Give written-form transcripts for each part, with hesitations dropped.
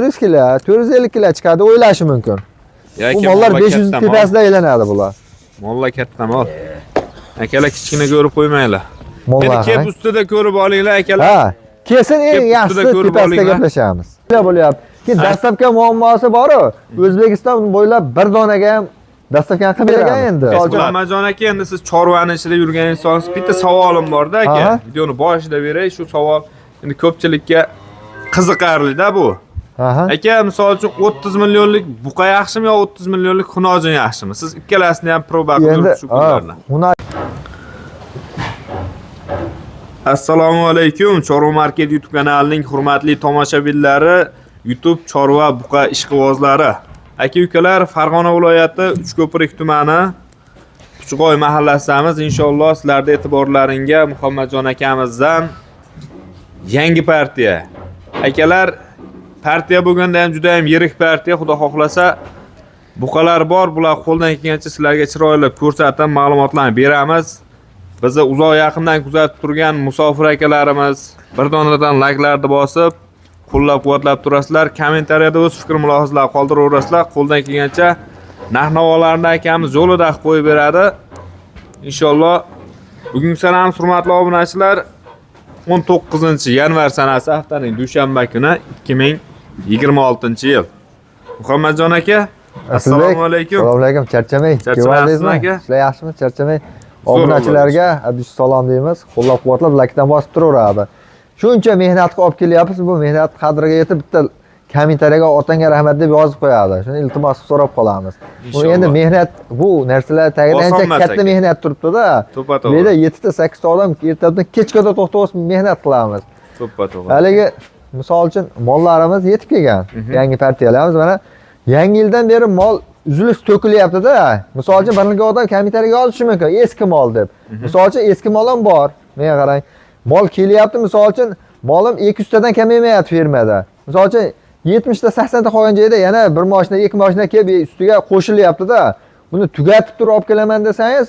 400 kilo, 450 kilo chiqadi o'ylashi mumkin. Bu mollar 500 tepasida aylanadi bular. Molla katta mol. Akalar kichkina ko'rib qo'ymanglar. Endi Mollar. kep ustida ko'rib olinglar akalar. Ha, kesin eng Kep ustida yaxshisi ko'rib tepasida olinglar. gaplashamiz. Bo'lyapti. Keyin dastlabki muammosi bor-u, O'zbekiston bo'ylab bir donaga ham dastlabki qilib bergan endi. Muhammadjon aka, endi siz chorvani ichida yurgan insonsiz. Bitta savolim bor-da aka. Aha. Videoni boshida beray, shu savol endi ko'pchilikka qiziqarli-da bu. Aha. Aka, misol uchun 30 millionlik buqa yaxshimi yo 30 millionlik xunojin yaxshimi? Siz ikkalasini ham proba qilib Endi yuribsiz shu kunlarni. Hunar Assalomu alaykum, Chorva Market YouTube kanalining hurmatli tomoshabinlari, YouTube chorva buqa ishqibozlari. Aka-ukalar, Farg'ona viloyati Uchko'prik tumani Puchg'oy mahallasidamiz. Inshaalloh sizlarda e'tiborlaringga Muhammadjon akamizdan yangi partiya. Akalar, partiya bo'lganda ham juda ham yirik partiya, xudo xohlasa buqalar bor, bular qo'ldan kelgancha sizlarga chiroyli ko'rsatib ma'lumotlarni beramiz. Bizni uzoq yaqindan kuzatib turgan musofir akalarimiz bir donadan layklarni bosib, qo'llab-quvvatlab turasizlar. Kommentariyada o'z fikr mulohazalar qoldiraverasizlar. Qo'ldan kelgancha narx-navolarni akamiz yo'lida qilib qo'yib beradi. Inshaalloh bugungi sanamiz hurmatli obunachilar 19-yanvar sanasi haftaning dushanba kuni 2026-yil. Muhammadjon aka, assalomu alaykum. Assalomu alaykum. Charchamang. Charchamayapsizmi Kevaldingizmi? aka? Sizlar yaxshimi? Charchamang. Zo'r Obunachilarga salom deymiz. Qo'llab-quvvatlab laykdan bosib turaveradi. Shuncha mehnat qilib olib kelyapmiz, bu mehnat qadriga yetib bitta kommentariyaga otangga rahmat deb yozib qo'yadi. Shuni iltimos qilib so'rab qolamiz. Bu Inshaalloh. endi mehnat, bu narsalar tagida Oson ancha emas katta aka. mehnat turibdi-da. To'ppa-to'g'ri. Bu yerda 7 ta 8 ta odam ertadan kechgacha to'xtavsiz mehnat qilamiz. To'ppa-to'g'ri. Haligi misol uchun mollarimiz yetib kelgan. Yangi partiyalarimiz mana yangi yildan beri mol uzilish to'kilyapti-da. Misol uchun bir odam kommentariyaga yozishi mumkin, eski mol deb. Misol uchun eski mol ham bor. Menga qarang. Mol kelyapti, misol uchun molim 200 tadan kamaymayapti fermada. Misol uchun 70 ta 80 ta qolgan joyda yana bir mashina, ikki mashina kelib ustiga qo'shilyapti-da. Buni tugatib turib olib kelaman desangiz,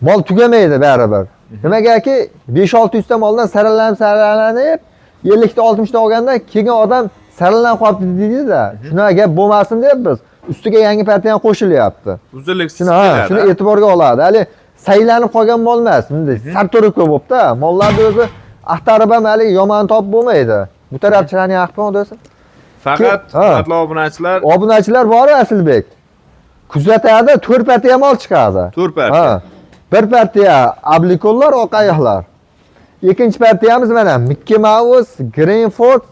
mol tugamaydi baribir. Nimagaki 5-600 ta moldan saralanib saralanib 50 ta 60 ta olganda keyin odam saralanib qolibdi deydi-da. Shunaqa gap bo'lmasin deb biz ustiga yangi partiya ham qo'shilyapti. Uziliksiz Shuni ha, keladi. shuni e'tiborga oladi. Hali saylanib qolgan mol emas, bunday sarto'rib bo'libdi. Mollarni o'zi axtarib ham hali yomon topib bo'lmaydi. Bu taraf chiroyli yaxshi o'zi. Faqat Ha. hurmatli obunachilar Obunachilar bor Asilbek. Kuzatadi, 4 partiya mol chiqadi. 4 partiya. Ha. Bir partiya ablikollar, oqayoqlar. Ikkinchi partiyamiz mana Mickey Mouse, Greenford,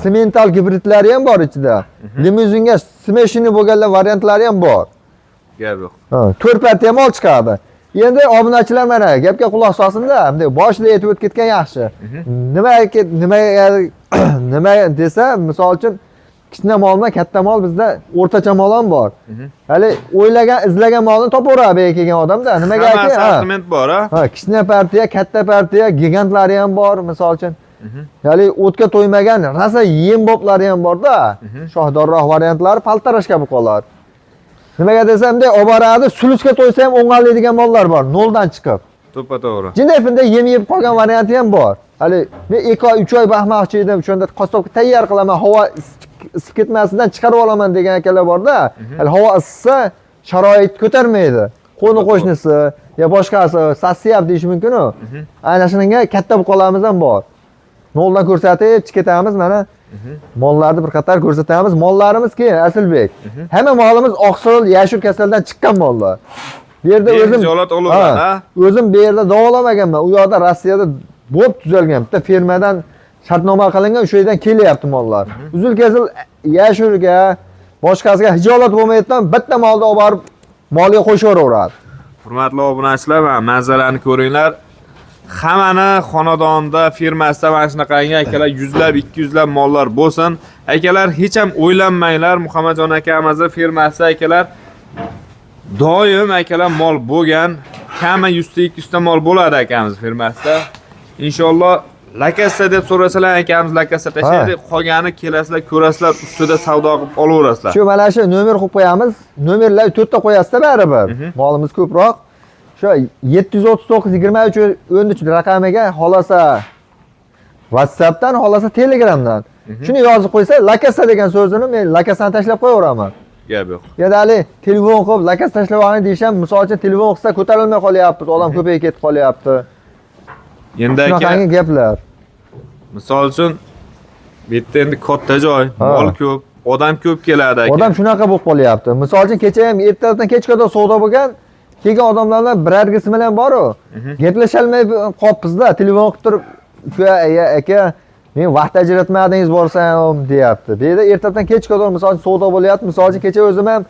Simmental gibridlari ham bor ichida. Limuzinga smeshini bo'lganlar variantlari ham bor. Gap yo'q. Ha, 4 partiya mol chiqadi. Endi obunachilar mana gapga quloq solsin-da, bunday boshida aytib o'tib ketgan yaxshi. Nima nima nima desa, misol uchun kichkina mol bilan katta mol bizda o'rtacha mol ham bor. Hali o'ylagan, izlagan molni topaveradi bu yerga kelgan odamda. Nimaga Hamma aka? Ha. assortiment bor, ha? Ha, kichkina partiya, katta partiya, gigantlari ham bor, misol uchun. Ya'ni o'tga to'ymagan rosa yem boblari ham bor-da. Shohdorroq variantlari paltarashka buqalar. Nimaga desam, bunday olib boradi, sulusga to'ysa ham o'ng'allaydigan mollar bor, noldan chiqib. To'ppa-to'g'ri. Jinday bunday yem yeb qolgan varianti ham bor. Hali men 2 oy, 3 oy baxmoqchi edim, shunda qassobga tayyor qilaman, havo isib ketmasidan chiqarib olaman degan akalar bor-da. Hali havo issisa sharoit ko'tarmaydi. Qo'ni qo'shnisi yo boshqasi sassiyap deyishi mumkin-u. Aynan shunga katta buqalarimiz ham bor. Noldan ko'rsatib chiqib ketamiz mana. Mollarni bir qator ko'rsatamiz. Mollarimiz keyin Asilbek. Hamma molimiz oqsil, yashil kasaldan chiqqan mollar. Bu yerda o'zim Behijolat olaveradi, ha? O'zim bu yerda davolamaganman. U yoqda Rossiyada bo'lib tuzalgan. Bitta fermadan shartnoma qilingan, o'sha yerdan kelyapti mollar. Uzil kesil yashurga, boshqasiga hijolat bo'lmaydigan bitta molni olib borib molga qo'shaveradi. Hurmatli obunachilar, mana manzarani ko'ringlar. Hammani xonadonda, firmasida mana shunaqangi akalar yuzlab, 200 lab mollar bo'lsin. Akalar hech ham o'ylanmanglar, Muhammadjon akamizni firmasi akalar doim akalar mol bo'lgan. Kami 100 ta 200 ta mol bo'ladi akamiz firmasida. Inshaalloh lakassa deb so'rasalar akamiz lakassa tashlaydi. Qolgani kelasizlar, ko'rasizlar, ustida savdo qilib olaverasizlar. Shu mana shu nomer qo'yib qo'yamiz. Nomerlar to'rtta qo'yasizda baribir. Molimiz ko'proq. Shu 739 23 13 raqamiga xolasa WhatsApp'dan, xolasa Telegram'dan. Shuni yozib qo'ysa, lakasa degan so'zini men lakasani tashlab qo'yaveraman. Gap yo'q. Ya hali telefon qilib lakas tashlab oling deyisham, misol uchun telefon qilsa ko'tarilmay qolyapmiz, odam ko'payib ketib qolyapti. Endi aka, Shunaqangi gaplar. misol uchun bu yerda endi katta joy, mol ko'p, odam ko'p keladi aka. Odam shunaqa bo'lib qolyapti. Misol uchun kecha ham ertalabdan kechga qadar savdo bo'lgan, kelgan odamlar bilan birargisi bilan bor-u, gaplasholmay qolibmiz-da, telefon qilib turib, "Uka, aka, men vaqt ajratmadingiz borsam" deyapti. Bu yerda ertalabdan kechga qadar misol uchun savdo bo'lyapti. Misol uchun kecha o'zim ham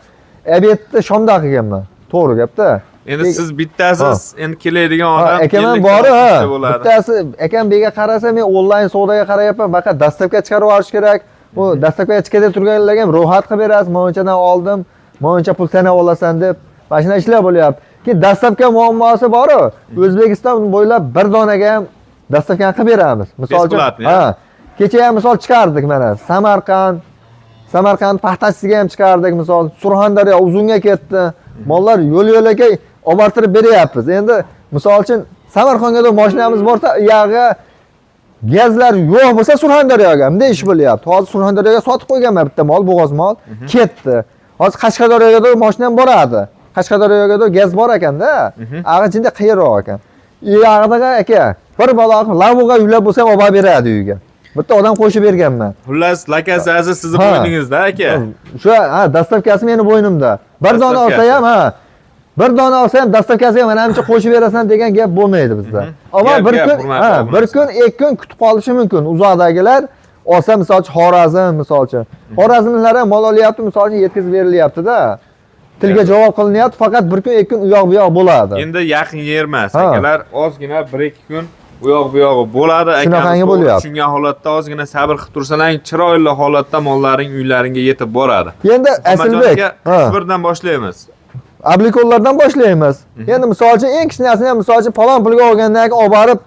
обед ni shomda qilganman. To'g'ri gapda. Endi siz bittasiz, endi keladigan odam Akam ham 50 bor, ha. bo'ladi. Bittasi akam bu yerga qarasa, men onlayn savdoga qarayapman, faqat доставка chiqarib yuborish kerak. Bu доставка chiqadi turganlarga ham ro'yxat qilib berasiz, monchadan oldim, moncha pul sanab olasan deb. Mana shunday ishlar bo'lyapti. Keyin доставка muammosi bor-u. O'zbekiston bo'ylab bir donaga ham доставка ni qilib beramiz. Misol uchun, Бесплатный, ha. Kecha ham misol chiqardik mana Samarqand, Samarqand paxtachisiga ham chiqardik misol, Surxondaryo uzunga ketdi. Mollar yo'l yo'lakay obortirib beryapmiz. Endi misol uchun Samarqandga da mashinamiz borsa, uyog'iga gazlar yo'q bo'lsa Surxondaryoga bunday ish bo'lyapti. Hozir Surxondaryoga sotib qo'yganman bitta mol, bo'g'oz mol ketdi. Hozir Qashqadaryoga da mashinam boradi. Qashqadaryoga da gaz bor ekanda. Ag'i chinda qiyinroq ekan. Uyog'ida aka bir balo qilib lavug'a yulab bo'lsa ham olib beradi uyga. Bitta odam qo'shib berganman. Xullas, lakasasi sizni bo'yningizda aka. Shu ha, доставка si meni bo'ynimda. Bir dona olsa Доставка si. ham ha. Bir dona olsa ham доставка siga mana buncha qo'shib berasan degan gap bo'lmaydi bizda. Ammo Gap, bir gap, kun, hurmatli ha, bir obunachilar. kun, ikki kun kutib qolishi mumkin. Uzoqdagilar olsa, misol uchun Xorazm, misol uchun. Xorazmliklar ham mol olyapti, misol uchun yetkazib berilyapti-da. Tilga javob qilinyapti, faqat bir kun, ikki kun u yoq bu yoq bo'ladi. Endi yaqin yer emas, akalar, ozgina 1-2 kun u yoq bu yog'i bo'ladi. Shunaqangi Akamiz to'g'ri bo'lyapti. tushungan holatda ozgina sabr qilib tursalar, chiroyli holatda mollaring uylaringga yetib boradi. Endi Muhammadjon Asilbek, aka, ha. birdan boshlaymiz. Ablikollardan boshlaymiz. Endi misol uchun eng kichkinasini ham misol uchun falon pulga olgandan keyin olib borib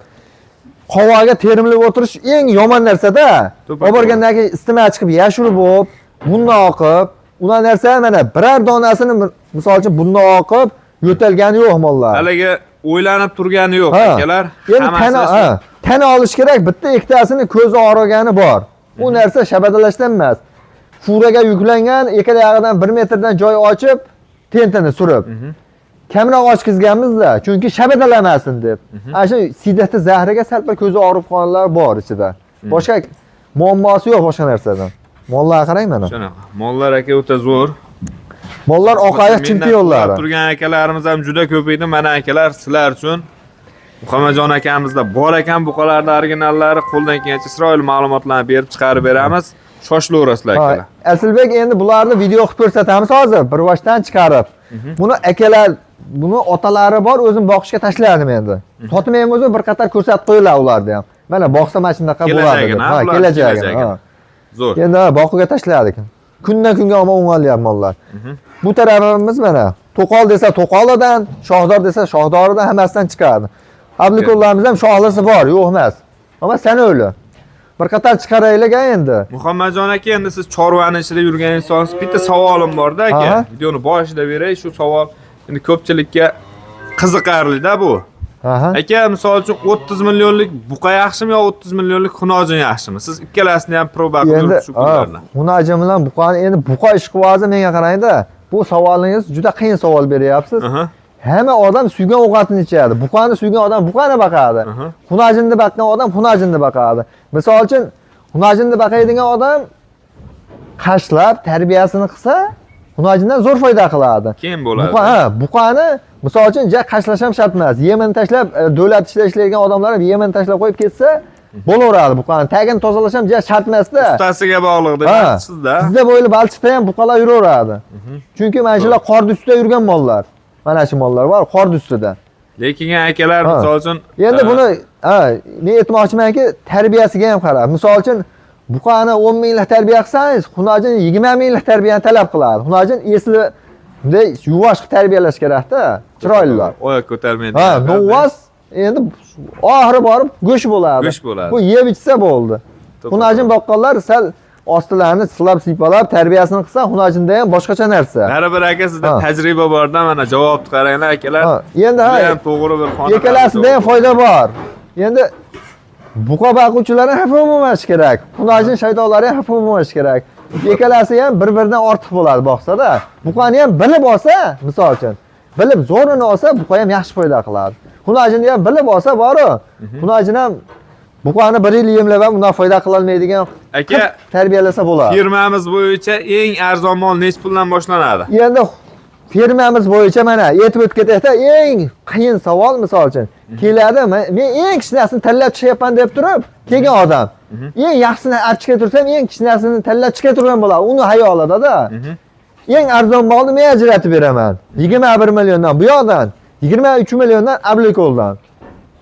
qovoqga terimlab o'tirish eng yomon narsada. To'ppa Olib borgandan keyin isitma chiqib yashil bo'lib, bundan oqib, ular narsa mana biror donasini misol uchun bundan oqib yo'talgani yo'q mollar. Haligi o'ylanib turgani yo'q, akalar. Endi tana, ha, tana olish kerak, bitta ikkitasini ko'zi og'rigani bor. U narsa shabadalashdan emas. Furaga yuklangan, ikkala yog'idan 1 metrdan joy ochib, tentini surib. Kamroq ochkizganmiz-da, chunki shabadalamasin deb. Ana shu sidatni zahriga sal bir ko'zi og'rib qolganlar bor ichida. Boshqa muammosi yo'q boshqa narsadan. Mollarga qarang mana. Shunaqa. Mollar aka o'ta zo'r. Mollar oqayiq Mendan chempionlari. so'rab turgan akalarimiz ham juda ko'p edi. Mana akalar, sizlar uchun Muhammadjon akamizda bor ekan buqalarning originallari, qo'ldan kelgancha chiroyli ma'lumotlarni berib chiqarib beramiz. Shoshilaverasizlar akalar. Asilbek, endi bularni video qilib ko'rsatamiz hozir, bir boshdan chiqarib. Buni akalar, buni otalari bor, o'zim boqishga tashladim endi. Sotmayman o'zim, bir qator ko'rsatib qo'yinglar ularni ham. Mana boqsa mana shunaqa bo'ladi deb. Kelajagini, Ha, bularni kelajagini. kelajagini. Ha. Zo'r. Endi ha, boquvga tashladik. Kundan kunga omon o'ng'alyapti mollar. Bu tarafimiz mana to'qol desa to'qolidan, shoxdor desa shoxdoridan hammasidan chiqadi. Ablikollarimiz ham shoxlisi bor, yo'q emas. Ammo sanoqli. Bir qator chiqaraylik endi. Muhammadjon aka, endi siz chorvani ichida yurgan insonsiz. Bitta savolim borda aka. Videoni boshida beray, shu savol endi ko'pchilikka qiziqarli-da bu. Aka, misol uchun 30 millionlik buqa yaxshimi yo 30 millionlik xunojin yaxshimi? Siz ikkalasini ham proba qilib Endi yuribsiz shu kunlarni. Xunojin bilan buqani endi buqa ishqibozi menga qarangda, bu savolingiz juda qiyin savol beryapsiz. Hamma odam suygan ovqatini ichadi. Buqani suygan odam buqani boqadi. Xunojinni boqqan odam xunojinni boqadi. Misol uchun xunojinni boqadigan odam qashlab tarbiyasini qilsa, xunojindan zo'r foyda qiladi. Keyin bo'ladi. Buqa, ha, buqani misol uchun ja qashlash ham shart emas. Yemini tashlab, davlat ishida ishlaydigan odamlar ham yemini tashlab qo'yib ketsa, bo'laveradi buqani. Tagini tozalash ham ja shart emasda. Ustasiga bog'liq demoqchisizda. Bizda bo'yli balchiqda ham buqalar yuraveradi. Chunki mana shular qorni ustida yurgan mollar. Mana shu mollar bor, qorni ustida. Lekin akalar, misol uchun Endi buni ha, men aytmoqchimanki, tarbiyasiga ham qarab. Misol uchun buqani 10 minglik tarbiya qilsangiz, xunojin 20 minglik tarbiyani talab qiladi. Xunojin esli bunday yuvosh qilib tarbiyalash kerakda, chiroylilar. Oyoq ko'tarmaydi. Ha, novvos endi oxiri borib go'sht bo'ladi. Go'sht bo'ladi. Bu yeb ichsa bo'ldi. Xunojin boqqanlar sal ostilarini silab siypalab tarbiyasini qilsa, xunojinda ham boshqacha narsa. Baribir aka sizda tajriba borda, mana javobni qaranglar akalar. Ha, endi ha, Juda ham to'g'ri bir xona. ikkalasida ham foyda bor. Endi Buqa boquvchilar ham xafa bo'lmash kerak. Xunajin shaytonlari ham xafa bo'lmash kerak. Ikkalasi ham bir-biridan ortiq bo'ladi boqsa-da. Buqani ham bilib olsa, misol uchun, bilib zo'rini olsa, buqa ham yaxshi foyda qiladi. Xunajinni ham bilib olsa, boru. Xunajin ham buqani bir yil yemlab ham undan foyda qila olmaydigan Aka, tarbiyalasa bo'ladi. Firmamiz bo'yicha eng arzon mol nechi puldan boshlanadi? Endi firmamiz bo'yicha mana aytib o'tib ketayda eng qiyin savol misol uchun keladi men eng kichkinasini tanlab chiqyapman deb turib kelgan odam eng yaxshisini olib chiqa tursam eng kichkinasini tanlab chiqa turgan bo'ladi uni xayolida-da. Eng arzon molni men ajratib beraman 21 milliondan bu yoqdan 23 milliondan Ablikoldan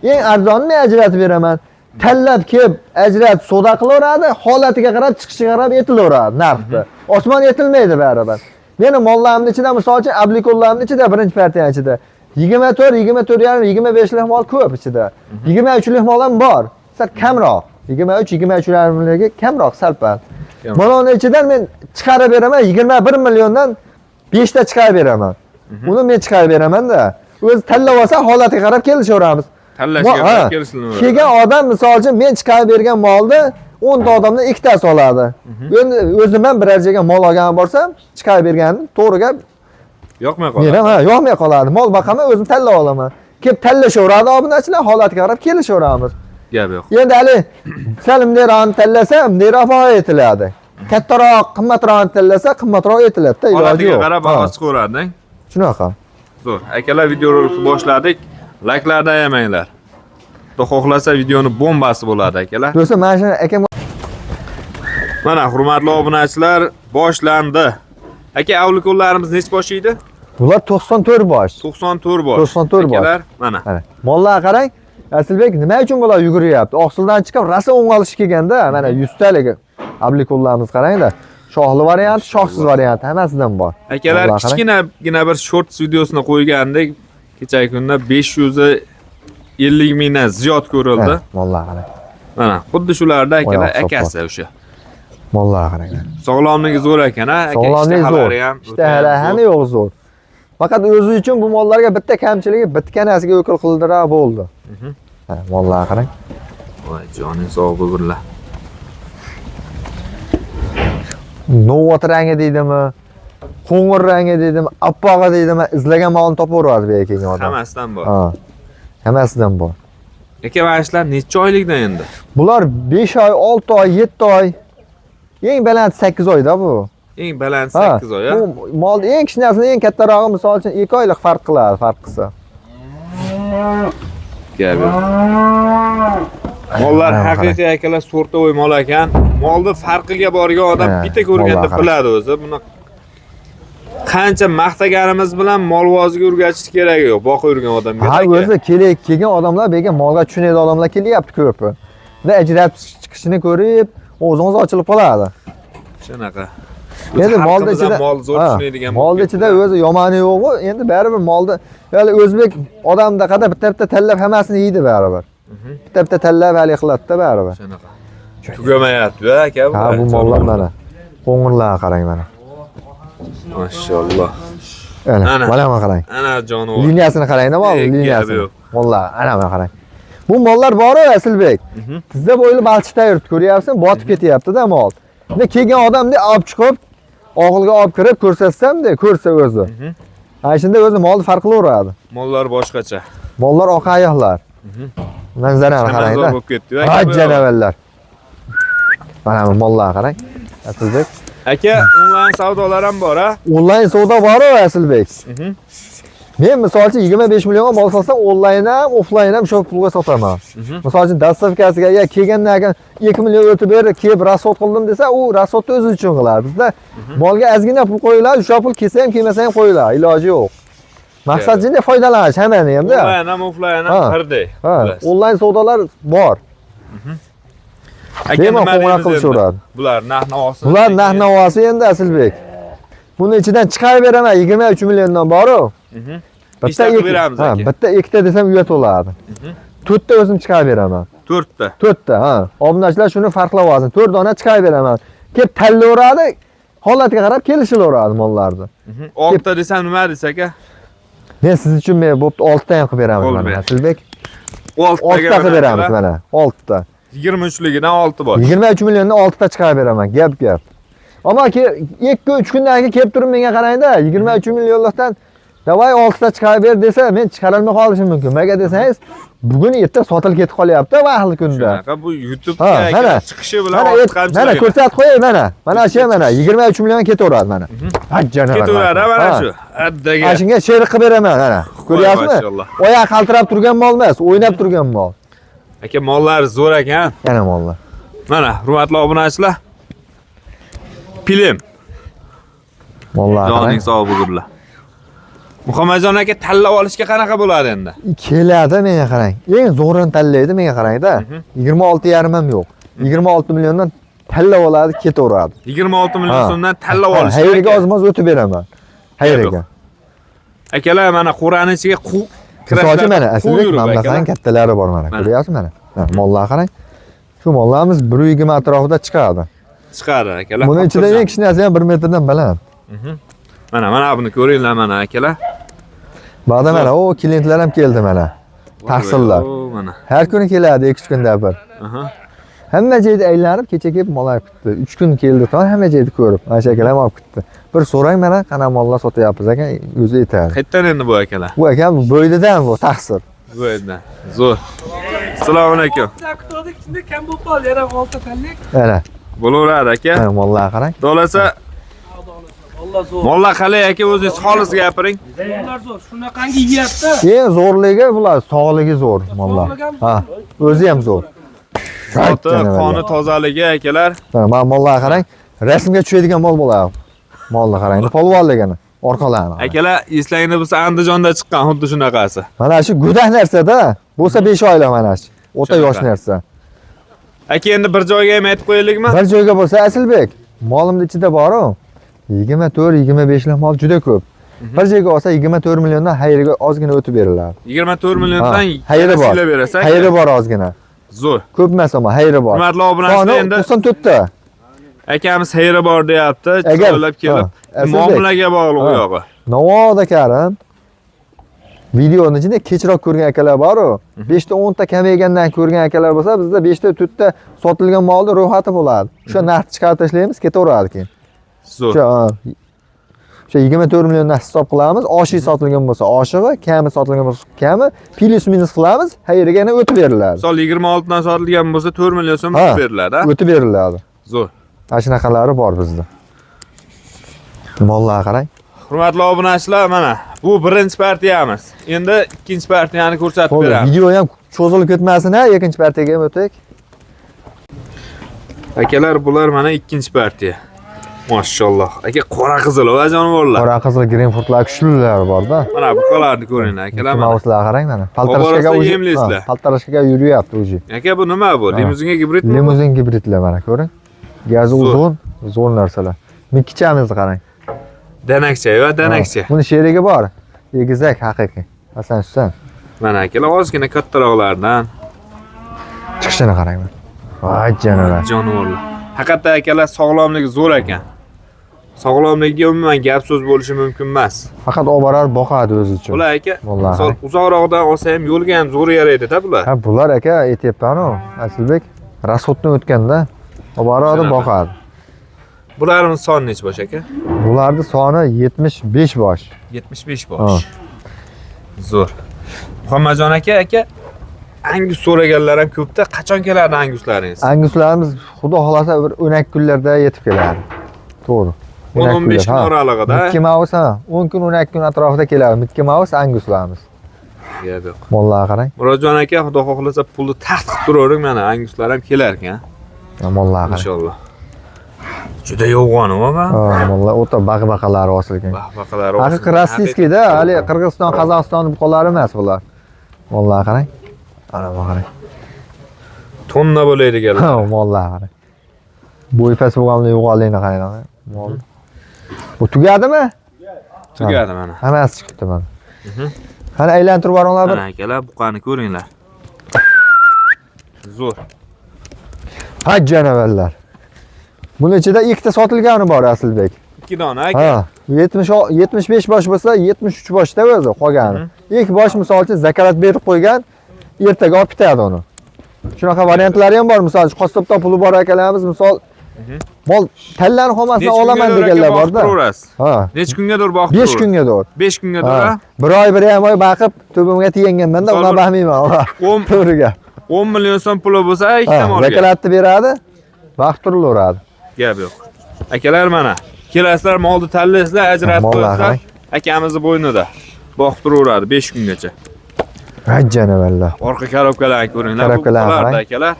eng arzonini men ajratib beraman. Tanlab kelib ajratib savdo qilaveradi, holatiga qarab chiqishiga qarab etilaveradi narxni. Osmon etilmaydi baribir. Meni mollarimni ichida misol uchun ablikollarning ichida birinchi partiyani ichida 24, 24,5, 25 lik mol ko'p ichida. 23 lik mol ham bor, sal kamroq. 23, 23,5ligi kamroq sal-pal. Mana uni ichidan men chiqarib beraman 21 milliondan 5 ta chiqarib beraman. Uni men chiqarib beraman-da. O'zi tanlab olsa holatiga qarab kelishaveramiz. Tanlashga qarab kelishiladi. Kelgan odam misol uchun men chiqarib bergan molni 10 ta odamdan ikkitasi oladi. Endi o'zim ham biror joyga mol olgan borsam, chiqarib berganim to'g'ri gap, Yoqmay men qoladi. ham ha, yoqmay qoladi. Mol boqaman, o'zim tanlab olaman. Kelib tanlashaveradi obunachilar, holatiga qarab kelishaveramiz. Gap yo'q. Endi hali sal bundayrog'ini tanlasa, bundayroq baho aytiladi. Kattaroq, qimmatrog'ini tanlasa, qimmatroq aytiladi-da, iloji Holatiga yo'q. qarab Ha, baho chiqaveradi. Shunaqa. Zo'r. Akalar, videorolikni boshladik. Layklardan ayamanglar. Xudo xohlasa videoni bombasi bo'ladi akalar. Do'stlar, mana shuni akam Mana hurmatli obunachilar, boshlandi. Aka, avlikollarimiz nechi bosh edi? Bular 94 bosh. 94 bosh. 94 bosh. Akalar, mana. Mana mollarga qarang. Asilbek nima uchun bular yuguryapti? Oqsildan chiqib rosa o'ng'alish kelganda, mana 100 talik ablikollarimiz qarangda. Shoxli varianti, shoxsiz varianti hammasidan bor. Akalar, Mollarga qarang. kichkinagina bir shorts videosini qo'ygandik. Kechagi kunda 550 mingdan ziyod ko'rildi. Ha, mollarga qarang. Mana xuddi shularda akalar Oyoq soppa. akasi o'sha. Mollarga qarang. Sog'lomligi zo'r ekan, ha? Aka, Sog'lomlik zo'r. ishtahalari ham Ishtahalari o'ta ham hamma yo'q zo'r. Faqat o'zi uchun bu mollarga bitta kamchiligi bitganasiga o'kil qildira bo'ldi. Ha, mollarga qarang. Voy, joning sog' bo'lsinlar. Novvot rangi deydimi? Qo'ng'ir rangi deydimi? Oppog'i deydimi? Izlagan molni topaveradi bu yerga kelgan odam. Hammasidan bor. Ha. Hammasidan bor. Aka, mana shular necha oylikdan endi? Bular 5 oy, 6 oy, 7 oy. Eng baland 8 oyda bu. Eng baland Ha, 8 oy, ha? Bu mol eng kichkinasini eng kattarog'i misol uchun 2 oylik farq qiladi, farq qilsa. Gap yo'q. Mollar Mana haqiqiy akalar sortovoy mol ekan. Molni farqiga borgan odam Ha, bitta ko'rganda mollar qarang. biladi o'zi. Buni qancha maqtaganimiz bilan molvoziga o'rgatish keragi yo'q. Boqib yurgan odamga. Ha, aka. o'zi kelgan odamlar bu yerga molga tushunadigan odamlar kelyapti ko'pi. Va ajrab chiqishini ko'rib, o'zingiz ochilib qoladi. Shunaqa. Endi molni Xalqimiz ham ichida mol zo'r ha, tushunadigan bo'lib molni ichida ketdi. o'zi yomoni yo'q-u, endi baribir molni hali o'zbek odamda qadar bitta-bitta tanlab hammasini yeydi baribir. Bitta-bitta tanlab hali qiladi-da baribir. Shunaqa. Tugamayapti aka. Ha, bu mollar mana. Qo'ng'irlarga qarang mana. Mashalloh. Ana, Ana. mana buni qarang. Ana jonivor. Liniyasini qarang-da mol, Ey, gapi liniyasini. yo'q. Mollar, ana buni qarang. Bu mollar bor-u Asilbek. Tizza bo'yli balchiqda yuribdi, ko'ryapsan, botib ketyapti-da mol. Endi kelgan odamni olib chiqib, og'ilga olib kirib ko'rsatsam-da, ko'rsa o'zi. Ana shunda o'zi molni farq qilaveradi. Mollar boshqacha. Mollar oq oyoqlar. Manzarani Chamanzor qarang-da. bo'lib ketdi. Ha, janavarlar. Mana bu mollarga qarang. Asilbek. Aka, onlayn savdolar ham bor, ha? Onlayn savdo bor-u Asilbek. Men misol uchun 25 millionga mol sotsam, onlayn ham, offlayn ham shu pulga sotaman. Misol uchun dastavkasiga ya kelgandan keyin 2 million o'tib berdi, kelib rasxod qildim desa, u rasxodni o'zi uchun qiladi. Bizda molga ozgina pul qo'yiladi, o'sha pul kelsa ham, kelmasa ham qo'yiladi, iloji yo'q. Maqsad jinday foydalanish hammani hamda. Onlayn ham, offlayn ham Ha. birdek. Ha, Xullas. onlayn savdolar bor. Aka, Bemalol nima qo'ng'iroq deymiz endi? qilishaveradi. Bular narx-navosi. Bular narx-navosi endi Asilbek. Buni ichidan chiqarib beraman 23 milliondan bor-u. Bitta Nechta qilib ikki, beramiz ha, aka? bitta ikkita desam uyat bo'ladi. To'rtta o'zim chiqarib beraman. 4 ta. To'rtta, ha. Obunachilar shuni farqlab olsin. 4 dona chiqarib beraman. Kelib tanlayveradi, holatiga qarab kelishilaveradi mollarni. 6 ta desam nima deysiz aka? Men siz uchun men bo'pti 6 ta ham qilib beramiz Bo'ldi, mana ber. Asilbek. 6 6 ta qilib beramiz mana. 6 ta. 23ligidan 6 bosh. 23 milliondan 6 ta chiqarib beraman. Gap gap. Ammo 2-3 kundan keyin kelib turib menga qarangda, 23 millionlikdan davay 6 ta chiqarib ber desa, men chiqarolmay qolishim mumkin. Nimaga desangiz, bugun erta sotilib ketib qolyapti vaqtli kunda. Shunaqa bu YouTube'ga Ha, mana. aka chiqishi bilan Mana ortiq ham mana chiqadi. ko'rsatib qo'yay mana. Mana shu mana 23 million ketaveradi mana. Ha janavar. Ketaveradi mana shu. Addaga. Mana shunga sherik qilib beraman mana. Ko'ryapsizmi? mashalloh. Oyoq qaltirab turgan mol emas, o'ynab turgan mol. Aka mollar zo'r ekan. Yana mollar. Mana hurmatli obunachilar. Pilim. Mollar. Joning sog' bo'lsinlar. Muhammadjon aka tanlab olishga qanaqa bo'ladi endi? Keladi menga qarang. Eng zo'rini tanlaydi menga qarangda. 26,5 ham yo'q. 26 milliondan tanlab oladi, ketaveradi. 26 million Ha. so'mdan tanlab olish. Hayriga ozmoz o'tib beraman. Hayriga. Akalar mana qo'rani ichiga quv Misol uchun mana quv Asilbek yurib mana akalar. bunaqangi kattalari bor mana. Mana. Ko'ryapsizmi mana? Mana mollar qarang. Shu mollarimiz 120 atrofida chiqadi. Chiqadi akalar. Buni ichida Xotirjam. eng kichkinasi ham 1 metrdan baland. Mana mana buni ko'ringlar mana akalar. Ba'da mana o klientlar ham keldi mana. Tahsillar. O, mana. Har kuni keladi 2-3 kunda bir. Aha. Hamma joyda aylanib kecha kelib mol olib ketdi. 3 kun keldi, to hamma joyda ko'rib, mana shu akalar ham olib ketdi. Bir so'rang mana qanaqa mollar sotyapmiz ekan, o'zi aytadi. Qayerdan endi bu akalar? Bu akam bo'ynidan bu taqsir. Bu yerdan. Zo'r. Assalomu alaykum. Kutuvdik, içinde kam bo'lib qoldi, yana olti tanlik. Mana, Bo'laveradi aka. mana mollar qarang. Dolasa Alloh zo'r. mollar qalay aka o'zingiz xolis gapiring. Mollar zo'r. Shunaqangi yeyapti. Eng zo'rligi bular sog'ligi zo'r mollar. Sog'ligi ham Ha, o'zi ham zo'r. Zoti, qoni tozaligi akalar. Mana mana mollar qarang, rasmga tushadigan mol bo'ladi. Molni qarang, polvonligini, orqalarini. qarang. Akalar eslangda bo'lsa Andijonda chiqqan xuddi shunaqasi. Mana shu go'dak narsa-da. Bo'lsa 5 oylik mana shu. O'ta Shunaqa. yosh narsa. Aka endi bir joyga ham aytib qo'yaylikmi? Bir joyga bo'lsa Asilbek, molimni ichida bor-u. 24-25 lik mol juda ko'p. Bir joyga olsa 24 milliondan xayriga ozgina o'tib beriladi. 24 Ha, milliondan xayri bor. sizlar berasiz aka. Xayri bor ozgina. Zo'r. Ko'p emas ammo xayri bor. Hurmatli obunachilar Soni endi 94 ta. akamiz xayri bor deyapti. Agar- Chiroylab kelib Ha, Asilbek. muomalaga bog'liq u Ha. yog'i. Navoda karim. Videoni ichida kechroq ko'rgan akalar bor-u. 5 ta 10 ta kamaygandan ko'rgan akalar bo'lsa, bizda 5 ta 4 ta sotilgan molni ro'yxati bo'ladi. O'sha narxni chiqarib tashlaymiz, ketaveradi keyin. Zo'r. O'sha ha, o'sha 24 milliondan hisob qilamiz. Oshiq sotilgan bo'lsa oshig'i, kami sotilgan bo'lsa kami, plyus minus qilamiz, xayriga yana o'tib beriladi. Misol 26 dan sotilgan bo'lsa 4 million so'm Ha. beriladi. ha? O'tib beriladi. Zo'r. Mana shunaqalari bor bizda. Mollarga qarang. Hurmatli obunachilar, mana bu birinchi partiyamiz. Endi ikkinchi partiyani ko'rsatib Bo'ldi, beramiz. video ham cho'zilib ketmasin ha, ikkinchi partiyaga ham o'taylik. Akalar, bular mana ikkinchi partiya. Mashalloh. Aka qora qizil va jonivorlar. Qora qizil greenfurtlar kuchlilar bor-da. Mana buqalarni ko'ringlar akalar mana. Mauslar qarang mana. Oborasida Paltarashkaga уже yemlaysizlar. paltarashkaga yuryapti уже. Aka bu nima bu? Ha. Limuzinga gibridmi? Limuzin gibridlar mana ko'ring. Gazi Zo'r. uzun, zo'r narsalar. Mikkichamizni qarang. Danakcha va danakcha. Ha, Buni sherigi bor. Egizak haqiqiy. Hasan Husan. Mana akalar ozgina kattaroqlardan Chiqishini qarang mana. Voy janavar. jonivorlar. Haqiqatda akalar sog'lomligi zo'r ekan. Sog'lomligiga umuman gap so'z bo'lishi mumkin emas. Faqat olib borar boqadi o'zi uchun. Bular aka, Vallahi. misol uzoqroqdan olsa ham yo'lga ham zo'r yaraydi-da bular. Ha, bular aka aytyapman-u, Asilbek rasxoddan o'tganda olib boradi, Shunaqa. boqadi. Bularning soni necha bosh aka? Bularning soni 75 bosh. 75 Ha. bosh. Zo'r. Muhammadjon aka, aka angus so'raganlar ham ko'pda. Qachon keladi anguslaringiz? Anguslarimiz xudo xolasa bir 12 kunlarda yetib keladi. To'g'ri. 10-15 kun ha. oralig'ida. Mickey Mouse ha, 10 kun 12 kun atrofida keladi. Mickey Mouse anguslarimiz. Gap yo'q. Mollarga qarang. Murodjon aka, xudo xohlasa pulni taxt qilib turavering, mana anguslar ham kelar ekan. Ha, Mollarga qarang. Inshaalloh. Juda yo'g'on u ha. Ha, mollar o'ta baq-baqalari osilgan. Baqbaqalar Haqiqiy rossiyskiyda, hali Qirg'iziston, Qozog'iston buqalari emas bular. Mollarga qarang. Ana bu qarang. Tonna bo'ladiganlar. Ha, mollarga qarang. Bo'yi past bo'lganlar yo'g'onligini qarang. Mol. Bu tugadimi? Tugadi mana. Hammasi chiqibdi mana. Qani aylantirib boringlar bir. Mana akalar, buqani ko'ringlar. Zo'r. Ha janavarlar. Buni ichida ikkita sotilgani bor Asilbek. 2 dona aka. Ha, 70 75 bosh bo'lsa, 73 boshda o'zi qolgani. Ilk bosh misol uchun zakarat berib qo'ygan, ertaga olib bitadi uni. Shunaqa variantlari ham bor. Misol uchun, qassobdan puli bor akalarimiz, misol mol tanlanib qolmasdan olaman deganlar bor-da. Ha. Necha kungadir boqib 5 kungadir. 5 kungadir. Ha. Bir oy, 1,5 oy baqib tubimga teganganman-da, Misol ular bir- baxmayman. To'g'ri gap. 10 million so'm puli bo'lsa, ikkita Ha, molga. vakolatni beradi, vaqt turilaveradi. Gap yo'q. Akalar mana, kelasizlar, molni tanlaysizlar, ajratib Mollar qo'yasizlar. qarang. Akamizni bo'ynida boqib turaveradi 5 kungacha. Voy janavallar. Orqa korobkalarni ko'ringlar. Bu Korobkalarni bulardi qarang. akalar.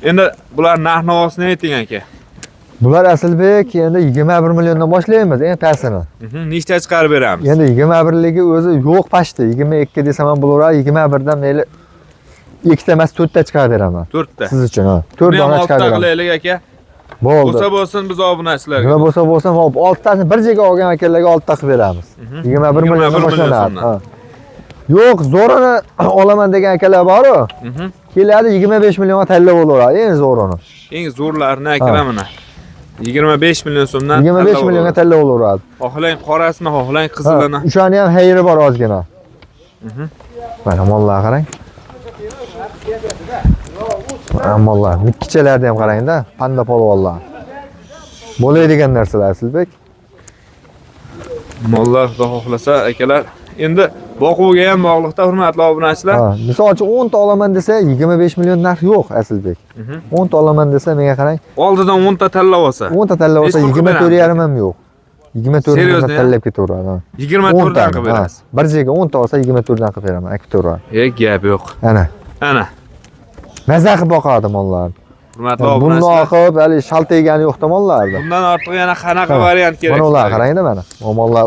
Endi bular narx navosini ayting aka. Bular Asilbek endi 21 milliondan boshlaymiz eng pastini. Nechta chiqarib beramiz? Endi 21ligi o'zi yo'q pastda. 22 desam ham bo'laveradi, 21 dan mayli ikkita emas, to'rtta chiqarib beraman. 4 ta. Siz uchun, ha. 4 Buni ham dona oltita chiqarib beraman. qilaylik aka. Bo'ldi. Bo'lsa bo'lsin biz obunachilarga. Nima bo'lsa bo'lsin, hop, oltitasini bir joyga olgan akalarga oltita qilib beramiz. 21 milliondan 21 million boshlanadi. so'mdan. Ha. Yo'q, zo'rini olaman degan akalar bor-u. Keladi 25 millionga tanlab olaveradi, eng zo'rini. Eng zo'rlarini akalar mana. 25 million so'mdan 25 tanlab millionga olaveradi. tanlab olaveradi. Xohlang qorasini, xohlang Ha, qizilini. O'shani ham xayri bor ozgina. Mana mollar qarang. Mana mollar, mikkichalarni ham qarang-da, panda polvonlar. Bo'ladigan narsalar Asilbek. Mollar xudo xohlasa akalar. Endi boquvga ham bog'liqda hurmatli obunachilar. Ha, misol uchun 10 ta olaman desa 25 million narx yo'q Asilbek. 10 ta olaman desa menga qarang, Oldidan 10 ta tanlab olsa. 10 ta tanlab olsa Nechi pul qilib 24 yarim ham yo'q. 24 million Серьезно, tanlab ketaveradi. Ha. 24 dan 10 qilib ha, berasiz. Bir joyga 10 ta olsa 24 dan qilib beraman, akib turaveradi. E, gap yo'q. Ana, Ana, maza qilib boqadi mollar. hurmatli Bundoq obunachilar. qilib hali shaltaygani yo'qda mollarda. Bundan ortiq yana qanaqa Ha, variant kerak? Mana ular sizlarga? qarangda mana. Bu mollar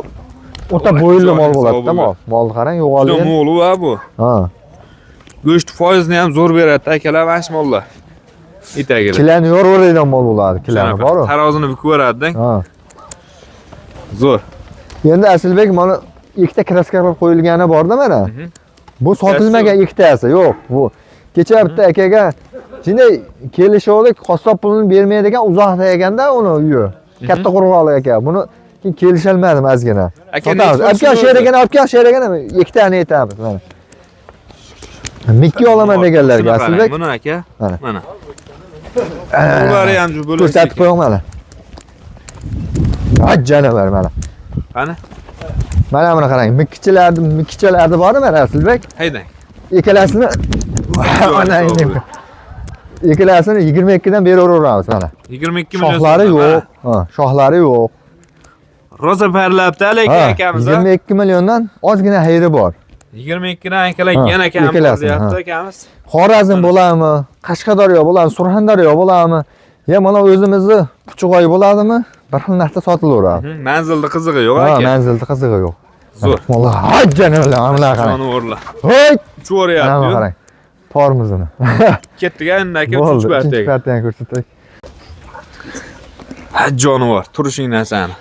o'ta Voy, bo'yinli joning mol sog' bo'ladi-da bo'lsin. mol. Molni qarang, Juda yo'g'olgan. mo'l va bu. Ha. Go'sht foizini ham zo'r beradi akalar, mana shu mollar. Etagida. Kilani yoraveradigan mol bo'ladi, kilani Shunaqa. bor-u. Tarozini bukib yuboradi-da. Ha. Zo'r. Endi Asilbek mana ikkita kraska qilib qo'yilgani bor-da mana. Bu sotilmagan ikkitasi, yo'q, bu. Kecha bitta akaga shunday kelishuvdik, qassob pulini bermaydigan uzoqda ekanda uni uyi. Katta qo'rg'onli aka. Buni keyin kelisholmadim ozgina. Aka, Sotamiz. nechi pul Olib kel, shuni sherigini olib kel, sherigini ikkitani aytamiz mana. Mikki olaman deganlarga Shuni qarang, Asilbek. Buni aka. Mana. Mana. Bular ham juda bo'lak. Ko'rsatib qo'ying mana. Ay janavar mana. Qani? Mana buni qarang, mikkichalarni, mikkichalarni bor mana Asilbek. Haydang. Ikkalasini mana endi ikkalasini 22 dan beraveramiz mana. 22 million. Shoxlari so'mdan, yo'q. Ha, shoxlari yo'q. mana. Rosa parlabdi lekin Ha, akamiz. 22 milliondan ozgina xayri bor. 22 dan akalar Ha, yana kam ikkalasini, deyapti ha. akamiz. Xorazm bo'ladimi? Qashqadaryo bo'ladimi? Surxondaryo bo'ladimi? Ya mana o'zimizni Puchug'oy bo'ladimi? Bir xil narxda sotilaveradi. Manzilda qizig'i yo'q Ha, aka. manzilda qizig'i yo'q. Zo'r. Vallahi, hay janavar, mana qarang. Jonivorlar. Hoy! Uchib yuboryapti. Mana qarang. Tormozini. Ketdik endi aka Bo'ldi, 3 uchinchi partiyaga. partiyani ko'rsatdik. Ha jonivor, turishing narsani.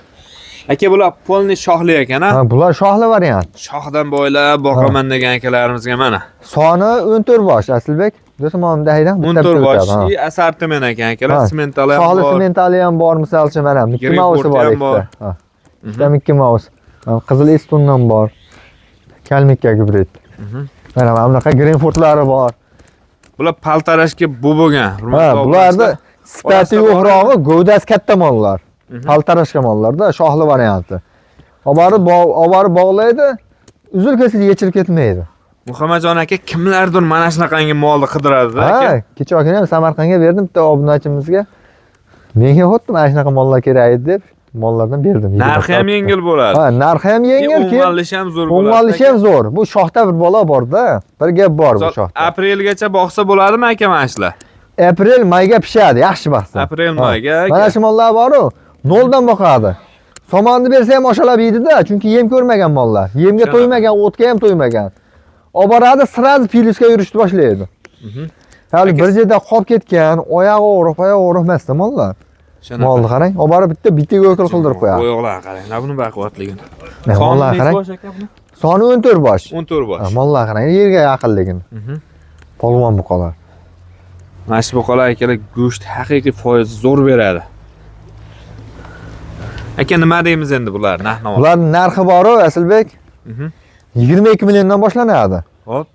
Aka bular polni shoxli ekan ha. Ha, bular shoxli variant. Shoxdan boylab boqaman degan akalarimizga mana. Soni 14 bosh Asilbek. Do'stim mana haydan bitta 14 bitta bosh. o'tadi, ha. I assortiment ekan akalar, Ha. sementali ham Shoxli bor. sementali ham bor, misol uchun mana Mickey Greyfurt Mouse'i bor ham bor. ikkita. Ha. Ikkita Mickey Mouse. Mana Qizil Estondan bor. Kalmikka gibrid. Mana bunaqa Greenfordlari bor. Bular paltarashga bu bo'lgan. Ha, Hurmatli bularda obunachilar. sifati Orasida bor. yo'qrog'i, gavdasi katta mollar. Paltarashka mollarda shoxli varianti. Olib borib bog'laydi, uzil kesil yechilib ketmaydi. Muhammadjon aka kimlardir mana shunaqangi molni qidiradi aka. Ha, kecha kuni ham Samarqandga berdim bitta obunachimizga. Menga xuddi mana shunaqa mollar kerak edi deb mollardan berdim. Narxi ham yengil bo'ladi. Ha, narxi ham yengil, keyin O'ng'allishi ham zo'r bo'ladi. o'ng'allishi ham zo'r. Bu shoxda bir bola bor-da. Bir gap bor bu Misol, shoxda. Aprelgacha boqsa bo'ladimi aka mana shular? Aprel mayga pishadi, yaxshi boqsa. Aprel Ha. mayga aka. Mana shu mollar bor-u, noldan boqadi. Somonni bersa ham oshalab yeydi-da, chunki yem ko'rmagan mollar. Yemga Shunaqa. to'ymagan, o'tga ham to'ymagan. Olib boradi, sразу pilusga yurishni boshlaydi. Hali Aka- bir joyda qolib ketgan, oyog'i og'riq, oyog'i og'riq emasda mollar. Shunaqa. Molni qarang, olib borib bitta bitiga o'kil qildirib qo'yadi. Oyoqlarni qarang, buni baquvvatligini. Mana mollar Soni nechi qarang. bosh aka buni? Soni 14 bosh. 14 bosh. Ha, mollar qarang, yerga yaqinligini. Polvon buqalar. Mana shu buqalar akalar go'sht haqiqiy foizi zo'r beradi. Aka nima deymiz endi bular narx navo? Bularning narxi bor-u, Asilbek. 22 milliondan boshlanadi. Hop.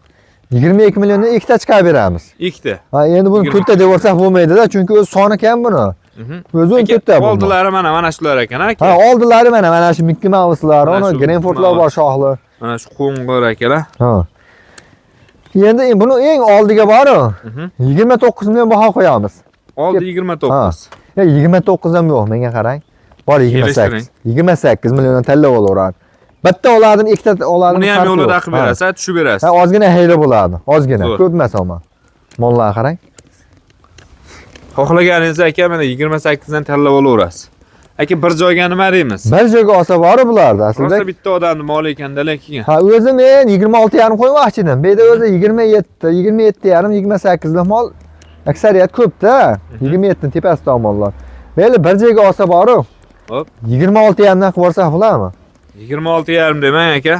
22 milliondan ikkita chiqarib beramiz. Ikkita. Ha, endi buni 22. to'rtta deb olsak bo'lmaydi-da, chunki o'zi soni kam buni. O'zi 14 ta bu. Oldilari mana shular ekan aka. Ha, oldilari mana shu Mickey Mouse'lar, Mana uni shu Greenfordlar Mickey bor shoxli. Mana shu qo'ng'ir akalar. Ha. Endi buni eng oldiga boru 29 million baho qo'yamiz. Oldi 29. Ya 29 ham yo'q, menga qarang. Bor 28. Kelishtiring. 28 milliondan tanlab olaveradi. Bitta oladimi, ikkita oladimi? Uni ham farqi yo'lida yo'q. qilib berasiz, tushib berasiz. Ha, ozgina hiyla bo'ladi. Ozgina, Zo'r. ko'p emas ammo. Mollarga qarang. Xohlaganingiz aka mana 28 dan tanlab olaverasiz. Aka bir joyga nima deymiz? Bir joyga olsa bor bularda aslida. Rosa bitta odamni moli ekanda lekin. Ha, o'zi men 26,5 qo'ymoqchi edim. Bu yerda o'zi 27, 27,5, 28 lik mol aksariyat ko'p-da. 27 ning tepasida mollar. Mayli bir joyga olsa boru. Hop. 26,5 dan qilib yuborsak bo'ladimi? 26,5 demang aka.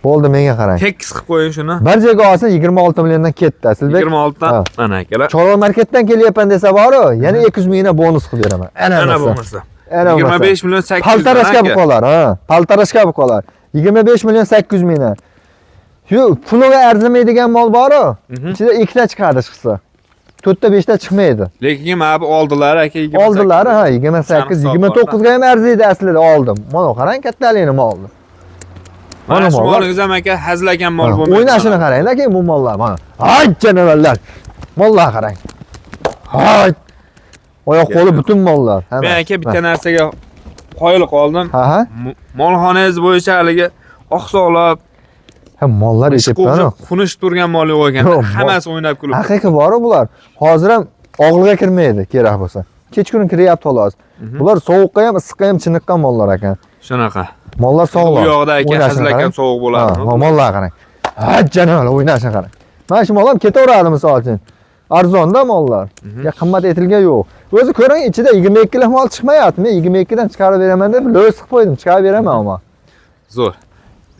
Bo'ldi, menga qarang. Tekis qilib qo'ying shuni. Bir joyga olsa 26 milliondan ketdi Asilbek. 26 dan Ha. mana akalar. Chorva marketdan kelyapman desa boru, yana 200 mingdan bonus qilib beraman. Ana Ana bo'lmasa. bo'lmasa. Ana bo'lmasa. 25 million 800 Paltarashka aka. bo'lib qolar, ha. Paltarashka bo'lib qolar. 25 million 800 mingdan. Shu puliga arzimaydigan mol boru. Ichida ikkita chiqadi chiqsa. 4 ta 5 ta chiqmaydi. Lekin mana bu oldilari aka 28. Oldilari ha 28, Sani 29 ga ham arziydi aslida oldim. Mana qarang kattaligini molni. Mana Mana shu mollar. molingiz ham aka hazilakam mol Ha, bo'lmaydi. O'ynashini qarang, lekin bu mollar mana. Ay janavarlar. Mollar qarang. Hay. Oyoq qo'li butun mollar. Men aka bitta narsaga qoyil qoldim. Ha ha. Molxonangiz bo'yicha haligi oqsoqlab, Ha mollar eshitibman. xunish turgan mol yo'q ekan. Yo'q, Hammasi o'ynab kulib. Haqiqiy boru bular. Hozir ham og'ilga kirmaydi kerak bo'lsa. Kechqurun kiryapti xolos. Bular sovuqqa ham, issiqqa ham chiniqqan mollar ekan. Shunaqa. Mollar sog'lom. Bu yoqda aka O'ynashini hazilakam qarang. sovuq bo'ladi. Ha, mollar qarang. Ha, janavar o'ynashini qarang. Mana shu mol ham ketaveradi misol uchun. Arzonda mollar. Ya qimmat etilgan yo'q. O'zi ko'ring ichida 22 lik mol chiqmayapti. Men 22 dan chiqarib beraman deb lo'z qilib qo'ydim, chiqarib beraman ammo. Zo'r.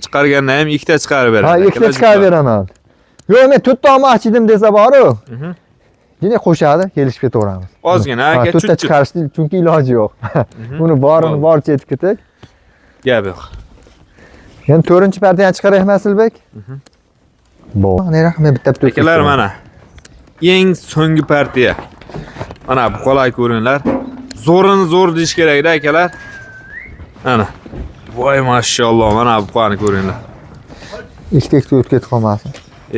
Chiqarganda ham ikkita chiqarib beradi. Ha, ikkita chiqarib beraman. Yo'q, men to'rtta olmoqchi edim desa boru. Yine qo'shadi, kelishib ketaveramiz. Ozgina Ha, aka to'rtta chut-chut. chiqarishni chunki iloji yo'q. Uni borini Bo'ldi. boricha etib ketak. Gap yo'q. Endi to'rtinchi partiyani chiqaraymi Asilbek? Bo'ldi. Ne rahmat bitta bitta. Akalar mana eng so'nggi partiya. Mana bu qolay ko'ringlar. Zo'rini zo'r deyish kerakda akalar. Mana. Voy mashalloh, mana bu qani ko'ringlar. Ikkita ikkita o'tib ketib qolmasin.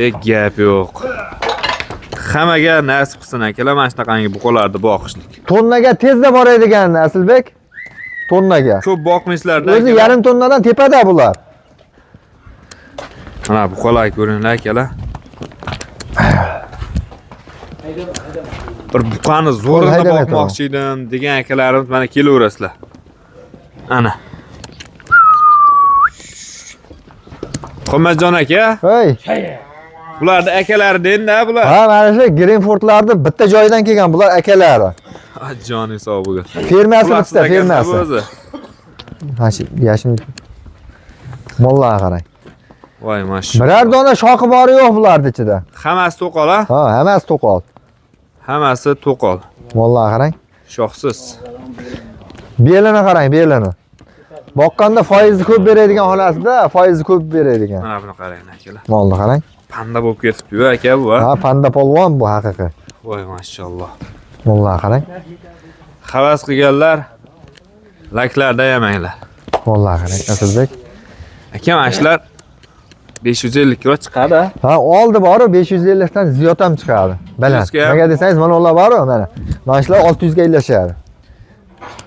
E gap yo'q. Hammaga nasib qilsin akalar mana shunaqangi buqalarni boqishlik. Tonnaga tezda boradigan Asilbek. Tonnaga. Ko'p boqmaysizlarda. O'zi akalar. yarim tonnadan tepada bular. Mana buqalar ko'ringlar akalar. Bir buqani zo'rini Haydamay boqmoqchi edim degan akalarimiz mana kelaverasizlar. Ana. Qo'matjon aka, Hey. bularni akalari denda bular. Ha, mana shu Greenfordlarni bitta joydan kelgan bular akalari. Ah, Joni sog' bo'lgan. Fermasi Quloqsiz bitta, ekan-da bu fermasi. o'zi. Mana shu yashil mollarga qarang. Voy mashalloh. Biror dona shoxi bori yo'q bularning ichida. Hammasi to'qol ha? Ha, hammasi to'qol. Hammasi to'qol. Mollarga qarang. Shoxsiz. Belini qarang, belini. Boqqanda foizni ko'p beradigan holatida foizni ko'p beradigan. Mana buni qarang akalar. Molni qarang. Panda bo'lib ketibdi-yu aka bu. Ha? Ha, panda polvon bu haqiqiy. Voy mashalloh. Mollarga qarang. Havas qilganlar laklarda yemanglar. Mollarga qarang, Asilbek. Aka mana shular 550 kilo chiqadi. ha? Ha, oldi boru 550 dan ziyod ham chiqadi. Baland. Yuzga ham. Nega desangiz, mana ular boru, mana. Mana shular 600 ga ilashadi.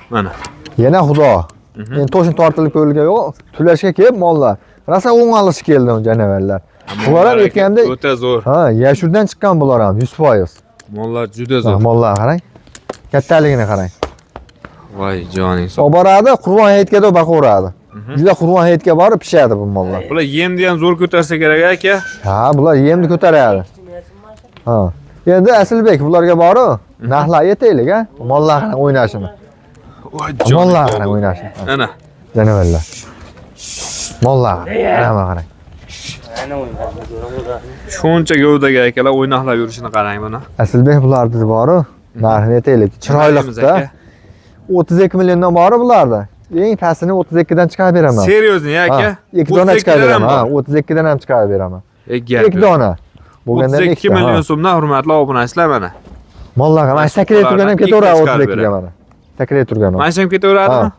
Mana. Yana xudo. Endi to'shin tortilib ko'rilgan yo'q. Tulashga kelib mollar. Rosa o'ng'alish keldi janavarlar. Bular ham Mollar aka aytganda, o'ta zo'r. ha, yashurdan chiqqan bular ham 100%. Mollar juda Ha, zo'r. mollar qarang. Kattaligini qarang. Voy joning sog'. Olib boradi, Qurbon hayitga deb boqaveradi. Juda Qurbon hayitga borib pishadi bu mollar. Bular yemni ham zo'r ko'tarsa kerak aka. Ha, bular yemni ko'taradi. Ha. Endi Asilbek bularga borib, narxlar aytaylik, ha? Mollar qarang o'ynashini. Voy joning Mollar sog' qarang o'ynashini. Ha, Ana. Janavarlar. Mollar qarang. Ana qarang. Shuncha gavdaga akalar o'ynoqlab yurishini qarang buni. Asilbek bularni boru narxini aytaylik. Chiroyliqda Aka. 32 milliondan bori bularda. Eng pastini 32 dan chiqarib beraman. Seryozni Ha, aka. ikki dona 32 chiqarib dan ham beraman. Ha, bor. 32 dan ham chiqarib beraman. Gap Ikki yo'q. dona. Bo'lganda ham 32 ikkita. million Ha. so'mdan hurmatli obunachilar mana. Mollar mana sakrayib turgan ham ketaveradi Ikkita chiqarib 32 ga mana. Sakrayib turgan. Mana shu ham ketaveradimi? Ha.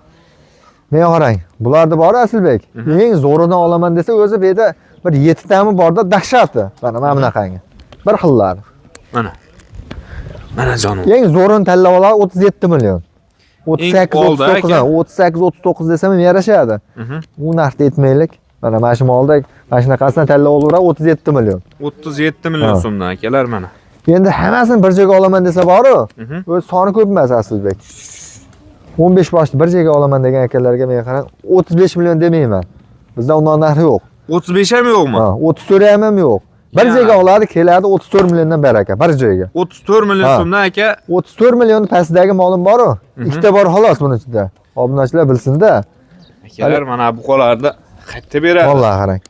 Men qarang, bularni bori Asilbek. Eng zo'ridan olaman desa o'zi bu yerda bir 7 tami borda dahshati. Mana bunaqangi. Bir xillari. Mana. Mana jonim. Eng zo'rini tanlab oladi 37 million. 38 oldi 39 aka. ha, 38 39 desam ham yarashadi. U narxda aytmaylik. Mana shu molda mana shunaqasidan tanlab olaveradi 37 million. 37 million Ha. so'mdan akalar mana. Endi hammasini bir joyga olaman desa boru, o'zi soni ko'p emas Asilbek. 15 boshni bir joyga olaman degan akalarga men qarang 35 million demayman. Bizda undan narxi yo'q. 35 ham yo'qmi? Ha, 34 ham yo'q. Bir Ya. joyga oladi, keladi 34 milliondan baraka bir joyga. 34 million Ha. so'mdan aka 34 million pastidagi molim bor-u. Ikkita bor xolos buni ichida. Obunachilar bilsin-da. akalar mana buqalarni qayta beradi. Vallahi qarang.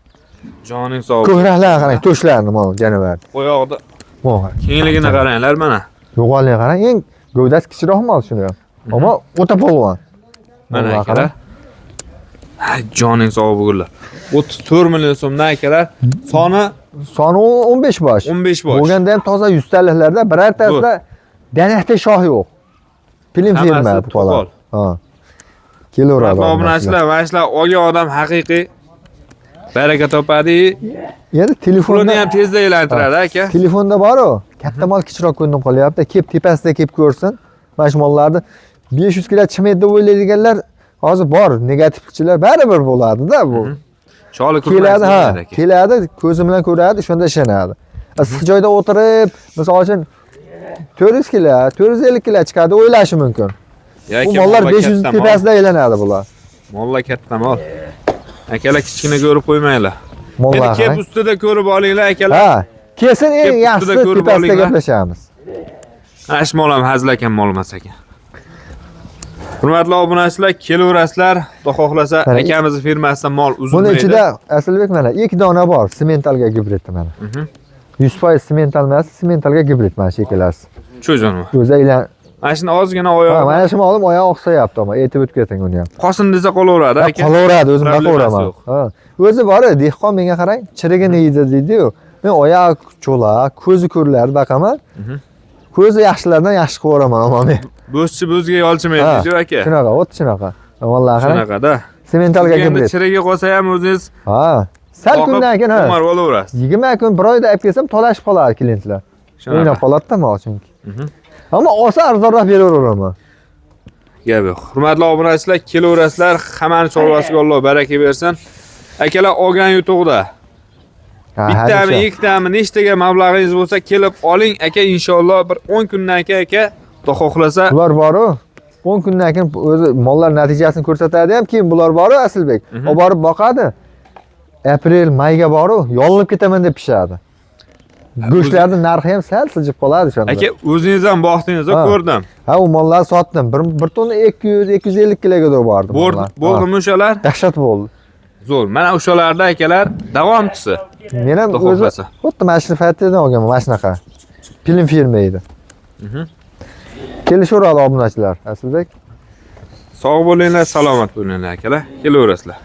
Joning sog'. Ko'kraklarni qarang, to'shlarini mol janavar. Oyog'ida Mol qarang. kengligini qaranglar mana. Yo'g'onlik qarang, eng gavdasi kichikroq mol shuni ham. Ammo o'ta polvon. Mana Vallahi akalar. qarang. Ha, joning sog' bo'lgunlar. 34 million so'mdan akalar soni Soni 15 bosh. 15 bosh. Bo'lganda ham toza 100 taliklarda birortasida danakda shoh yo'q. Film Hammasi firma bu to'qol. qolar. Ha. Kelaveradi. Hurmatli obunachilar. obunachilar, mana shular olgan odam haqiqiy baraka topadi. Endi Pulini telefonda ham tezda aylantiradi aka. telefonda bor-u, katta mol kichikroq ko'rinib qolyapti. Kelib tepasida kelib ko'rsin. Mana shu mollarni 500 kilo chiqmaydi deb o'ylaydiganlar hozir bor, negativchilar baribir bo'ladi-da bu. Choli Keladi ha, aka. keladi, ko'zi bilan ko'radi, shunda ishonadi. Issiq joyda o'tirib, misol uchun 400 kilo, 450 kilo chiqadi o'ylashi mumkin. Ya Bu aka, mollar molla 500 katta mol. tepasida aylanadi bular. Molla katta mol. Akalar kichkina ko'rib qo'ymanglar. Endi Mollar. kelib qarang. ustida ko'rib olinglar akalar. Ha, kelsin eng Kep ustida yaxshisi ko'rib tepasida olinglar. gaplashamiz. Mana shu mol ham hazil ekan mol emas ekan. Hurmatli obunachilar, kelaverasizlar. Xudo xohlasa Mana- akamizni firmasidan mol Buni uzilmaydi. ichida Asilbek mana ikki dona bor, sementalga gibrid mana. 100% semental emas, sementalga gibrid mana shu ikkalasi. Shu jonim. O'zi aylan. Mana shuni ozgina Ha, oyog'i mana shu molim oyog'i oqsayapti ammo, aytib o'tib keting uni ham. qolsin desa qolaveradi aka. Qolaveradi, o'zim Problemasi boqaveraman. yo'q. Ha. O'zi bor, dehqon menga qarang, chirigini yeydi deydi-yu. Men oyog'i cho'laq, ko'zi ko'rlar baqaman. Ko'zi yaxshilardan yaxshi qilib yuboraman ammo men. Bo'zchi bo'zga yolchimaydi Ha, deydi aka. Shunaqa, ot shunaqa. Vallahi qarang, Shunaqada. sementalga Endi gibrid. chirigi qolsa ham o'zingiz Ha. Sal boqib, kundan keyin ha. Umar olaverasiz. 20 kun bir oyda olib kelsam tolashib qoladi klientlar. Shunaqa. O'ynab qoladi-da mol chunki. Ammo olsa arzonroq beraveraman. Gap yo'q. Hurmatli obunachilar, kelaverasizlar. Hammani chorvasiga Alloh baraka bersin. Akalar olgan yutuqda Ha, bittami, hamisha. ikkitami, nechtaga mablag'ingiz bo'lsa kelib oling aka, inshaalloh bir 10 kundan keyin aka, Xudo xohlasa Bular boru 10 kundan keyin o'zi mollar natijasini ko'rsatadi ham, keyin bular boru Asilbek. Olib borib boqadi. Aprel, mayga boru yolinib ketaman deb pishadi. Go'shtlarning narxi ham sal siljib qoladi shunda. aka o'zingiz ham boqdingiz, Ha. ko'rdim. Ha, u mollarni sotdim. 1 tonna 200, 250 kiloga deb bordim. Bo'ldi, mollar. bo'ldimi o'shalar? Ha, Dahshat bo'ldi. Zo'r. Mana o'shalarda akalar davomchisi. Men ham Xudo o'zi xohlasa. xuddi mana shu fatidan olganman, mana shunaqa. Film firma edi. Kelishaveradi obunachilar, Asilbek. Sog' bo'linglar, salomat bo'linglar akalar. Kelaverasizlar.